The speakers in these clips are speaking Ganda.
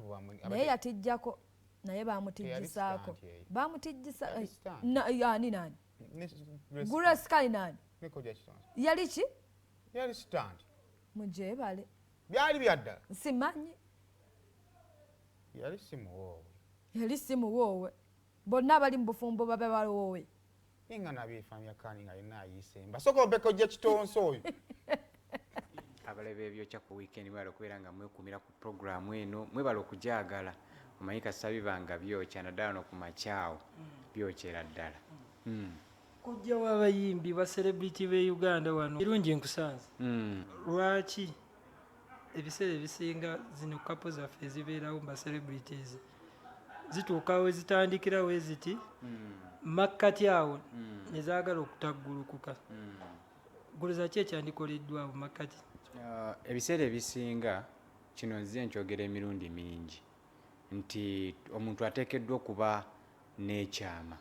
Abantu bamwe Naye yatijjako, naye bamutijjisaako. Teyali stunt eyo. Bamutijjisa. Yali stunt. Yani nani? Ne Grace Kali nani? Ne Kojja Kitonsa. Yali ki? Yali stunt. Mugyebale. Byali byaddala. Simanyi. Yali si muwoowe. Yali si muwoowe. Bonna abali mu bufumbo babe balowoowe. Naye nga nabyefaamya kaani nga yenna ayiise mba soka ompe Kojja Kitonsa oyo. Abalabe ebyokya ku weekend, mwebale okubeera nga mwekumira ku puroguramu eno, mwebale okugyagala. Omanyi kasita biba nga byokya, naddala no ku makyawo byokyera ddala. Kojja w'abayimbi ba celebrity b'e Uganda wano, kirungi nkusanze. Lwaki ebiseera ebisinga zino couple zaffe ezibeerawo mu ba celebrities zituuka we zitandikira we ziti, makkati awo ne zaagala okutaggulukuka? Goloza ki ekyandikoleddwa awo makkati? Ebiseera ebisinga kino nze nkyogera emirundi mingi nti omuntu ateekeddwa okuba n'ekyama,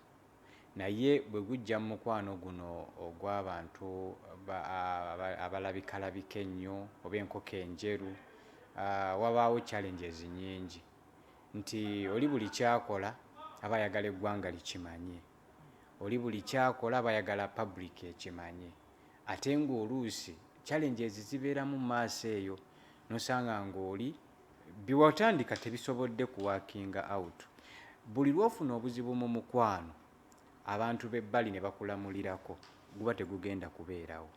naye bwe gujja mu mukwano guno ogw'abantu abalabikalabika ennyo oba enkoko enjeru, wabaawo challenges nyingi nti oli buli kyakola aba ayagala eggwanga likimanye, oli buli kyakola aba ayagala public ekimanye, ate ng'oluusi challenges zibeeramu mu maaso eyo, nosanga ng'oli biwatandika tebisobodde kuworkinga out. Buli lwofuna obuzibu mu mukwano, abantu b'ebbali ne bakulamulirako, guba tegugenda kubeerawo.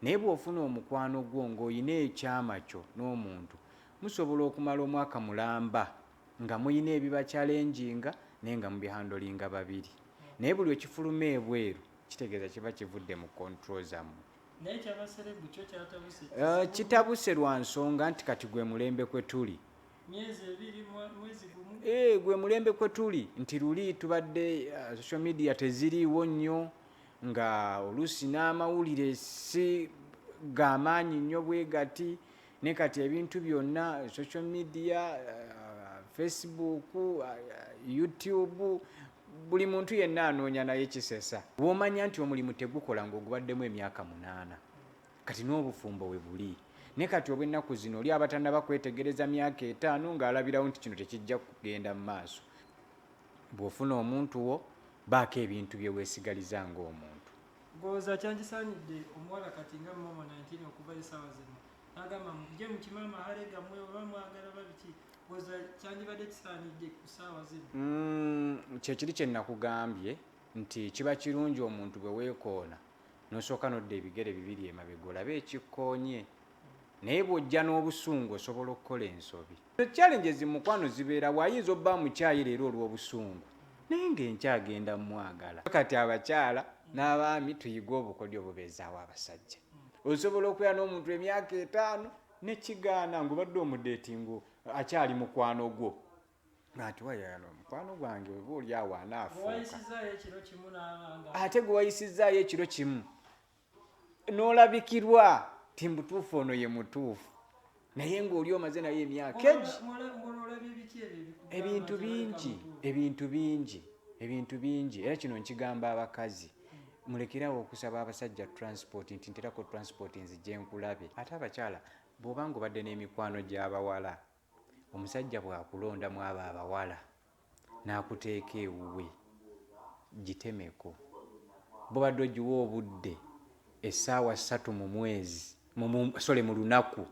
Naye bw'ofuna omukwano gwo ng'olina ekyama kyo n'omuntu, musobola okumala omwaka mulamba nga muyina ebibachallenginga, naye nga mubihandlinga babiri. Naye buli ekifuluma ebweru kitegeeza kiba kivudde mu control zammwe. Naye ekyaba celeb kyo kyatabuse. Kitabuse lwa nsonga nti kati gwe mulembe kwe tuli. Myezi 2, mwezi 1. Gwe mulembe kwe tuli nti luli tubadde social media teziriiwo nnyo, nga oluusi n'amawulire si g'amaanyi nnyo bwe gati. Ne kati ebintu byonna social media, Facebook, YouTube, buli muntu yenna anoonya naye kisesa. Bw'omanya nti omulimu tegukola ng'ogubaddemu emyaka 8, kati n'obufumbo we buli. Ne kati obw'ennaku zino oli abatannaba kwetegereza myaka 5 ng'alabirawo nti kino tekijja kugenda mu maaso. Bw'ofuna omuntu wo, baako ebintu bye weesigaliza ng'omuntu. Ndowooza kyandisaanidde omuwala kati nga Momo 19 okuva essaawa zino n'agamba, "Mujje mukime amahale gammwe oba mwagala babiki." Ndowooza kyandibadde kisaanidde ku ssaawa zino. Kyekiri kye nakugambye nti kiba kirungi omuntu bwe weekoona n'osooka n'odda ebigere bibiri emabega olabe ekikkoonye, naye bw'ojja n'obusungu osobola okukola ensobi. Challenges mu mukwano zibeera, bw'ayinza obba mukyayi leero olw'obusungu, naye ng'enkya agenda mumwagala. Kati abakyala n'abaami tuyige obukodyo obubeezaawo abasajja. Osobola okubeera n'omuntu emyaka 5 nekigaana ng'obadde omudatinga, akyali mukwano gwo, ati wayano mukwano gwange oba oli awo anaafuuka. Wayisizaayo ekiro kimu n'abanga Ate gwe wayisizaayo ekiro kimu n'olabikirwa ti mutuufu, ono ye mutuufu, naye ng'oli omaze naye emyaka egi. Ng'olabye biki ebyo ebikugamba Ebintu nti alabika bingi. mutuufu? Ebintu bingi, ebintu bingi. Era kino nkigamba abakazi, mulekerawo okusaba abasajja transport nti nterako transport nzije nkulabe. Ate abakyala, bw'obanga obadde n'emikwano gy'abawala, omusajja bw'akulondamu abo abawala n'akuteeka ewuwe, gitemeko. Bwobadde ogiwa obudde essaawa 3 mu mwezi, sorry, mu lunaku,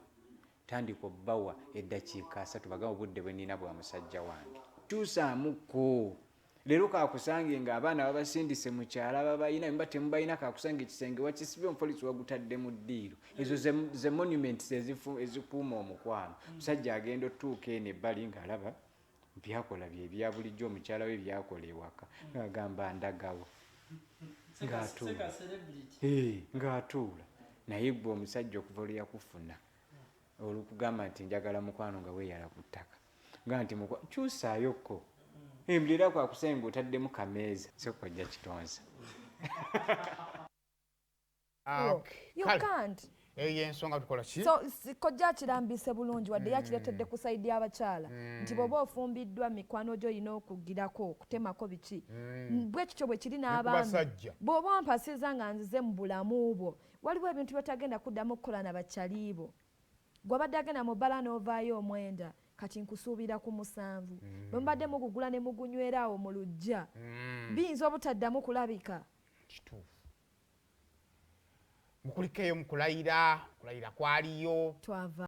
tandika obbawa eddakiika 30. Bagamba, "Obudde bwe nnina bwa musajja wange." Kyusaamuko. Leero kakusange ng'abaana babasindise mu kyala, babayina mba temubalina, kakusange ekisenge wakisibye, omupoliisi wagutadde mu ddiiro. Ezo ze monuments ezikuuma omukwano. Musajja agenda otuuka eno ebbali ng'alaba byakola bye bya bulijjo omukyala we byakola ewaka, ng'agamba, "Ndagawo." Ng'atuula. Seka celebrity. Ng'atuula. Naye gwe omusajja, okuva lwe yakufuna olukugamba nti njagala mukwano, nga weeyala ku ttaka nga nti kyusaayokko embulira kwakusange ng'otaddemu kameeza sokojja Kitonsa. Ah, okay. You Kale, can't. Eyo yensonga tukola ki? So kojja akirambise bulungi, wadde yakiretedde ku side y'abakyala nti bw'oba ofumbiddwa, mikwano gyo olina okugirako okutemako biki. Bwe kityo bwe kiri Ne ku n'abaami. basajja. Bw'oba wampasiza nga nzize mu bulamu bwo, waliwo ebintu byotagenda kuddamu kukola na bakyali bo. Gwabadde agenda mu bbala n'ovaayo omwenda. Kati nkusuubira ku 7. Bwe mubadde mugugula ne mugunywera awo mu luggya, biyinza obutaddamu kulabika. Kituufu. Mukulikeeyo mukulayira, kulayira kwaliyo. Twava.